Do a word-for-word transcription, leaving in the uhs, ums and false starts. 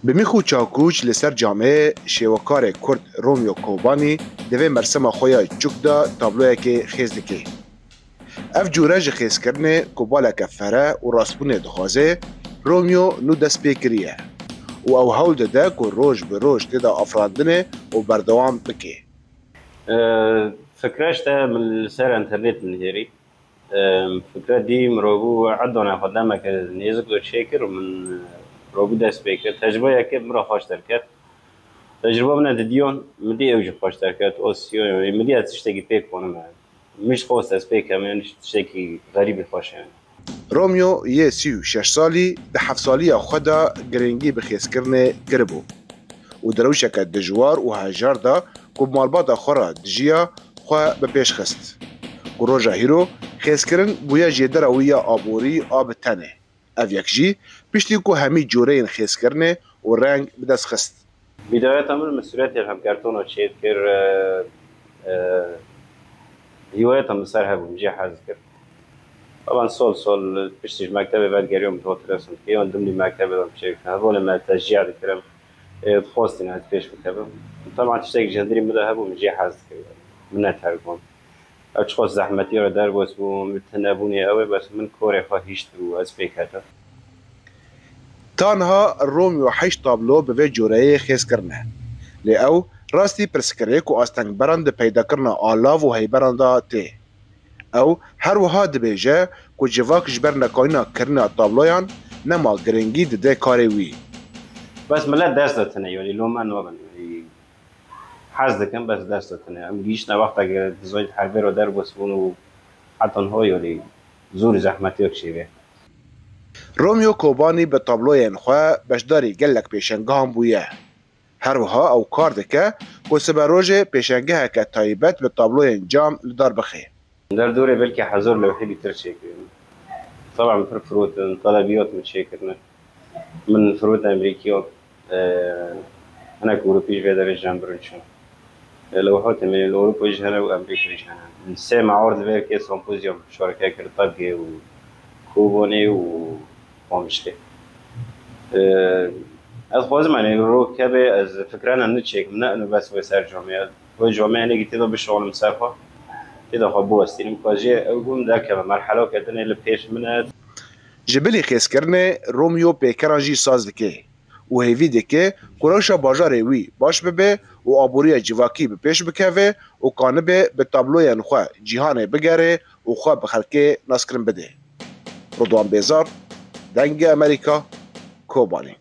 Bi mîx û çakûç li ser camê şêwekarê Kurd Romeo Kobanî di vê mersema xwe ya çûk de tabloyekê xêz dike. Ev cûre ji xêzkirinê ku baleke fere û rastbûnê dixwaze, Romeo nû dest pê kiriye û ew hewl dide ku roj bi roj tê de afirandine û berdewam bike. Fikre işte min li ser internet nihêrî. Fikre dî mirov bû edona xwe demeke nêzik do çêkir û min mirov bû dest pê kir. Tecrübeyeke min re xweş derket. Tecrüba min e didiyon, min dî ew jî xweş derket. O siyon, min dî ez tiştekî pêk konim e. Min ji xwe ez pêk em, yani tiştekî xerîbî xweş e. Romeo yê sî û şeş salî di heft saliya xwe de girîngî bi xêzkirinê kiribû û di rewşeke dijwar û hejar de ku bi malbata xwe re dijiya, xwe bi pêş xist. Ku roja hîro xêzkirin bûye jêdera wî ya aborî a bi tenê. Ev yek jî piştî ku hemî cûreyên xêzkirinê û reng bi dest xist. Bidayeta min, min sûretê xemkertona çêdikir, e, e, hîwayeta min ser hebû, min jê hez dikir. Taban sol sol piştî ji mektebê vedigeriyom, min hot resim dikir, yan dimlî mektebê de çêdikirin. Hevalê me teşciya dikirim. E, dixwestin ez pêş bikevim. Taban tiştek ji hundirî min de hebû, min jê hez dikir. Min neteribûn. Ew çiqas zehmetî re derbas bû, min tinebûnê ew ê, bes min korê xwe hişt û ez pê ketim. Tanha Romeo heşt tablo bi vê cûreyê xêz kirine. Lê ew rastî pirsgirêk û astengberan di peydakirina alav û heyberan de tê. Ew her wiha dibêje ku civak ji ber nekarîna kirina tabloyan nema girîngî dide karê wî. Bes milet dest de tine, yanî lome nabin, yanî hez dikin, bes dest de tine. Em gihîştine wexta ku dizayît herbêro derbas bûn û heta niha, yanî zor û zehmetiyek çêbê. Romeo Kobanî bi tabloyên xwe beşdarî gelek pêşengihan bûye. Her wiha ew kar dike ku siberojê pêşengeheke taybet bi tabloyên cam li dar bixe. Derdorê belkî hezar lewhê bîtir çêkirin. Taban pir firotin, telebiyat min çêkirine. Min firot Emerîkiya, e, hinek Ewropî ji vê derê ji em birin çûn. E, lewhatê me li Ewropa jî hene û Emerîka jî hene. Min sê meard li vê yekê sempozyum şareke kir, Tabgê û Kobanê û Qamişlê. E, ez xwazim, yani, rok hebe ez fikrena niçêkim, ne inu bes wê ser camê. Wê camê hinekî tê de bişixulim ser xwe, tê de xwe biwestînim. Ka jê ew bûm derkeve, merhelake din ê li pêş min e. Ji bilî xêzkirinê Romeo pêkeran jî saz dike û hêvî dike ku rewşa bajarê wî baş bibe û aboriya civakî bi pêş bikeve û kanibe bi tabloyên xwe cîhanê bigere û xwe bi xelkê naskirin bide. Ridwan Bêzar, Dengê Amerîka, Kobanê.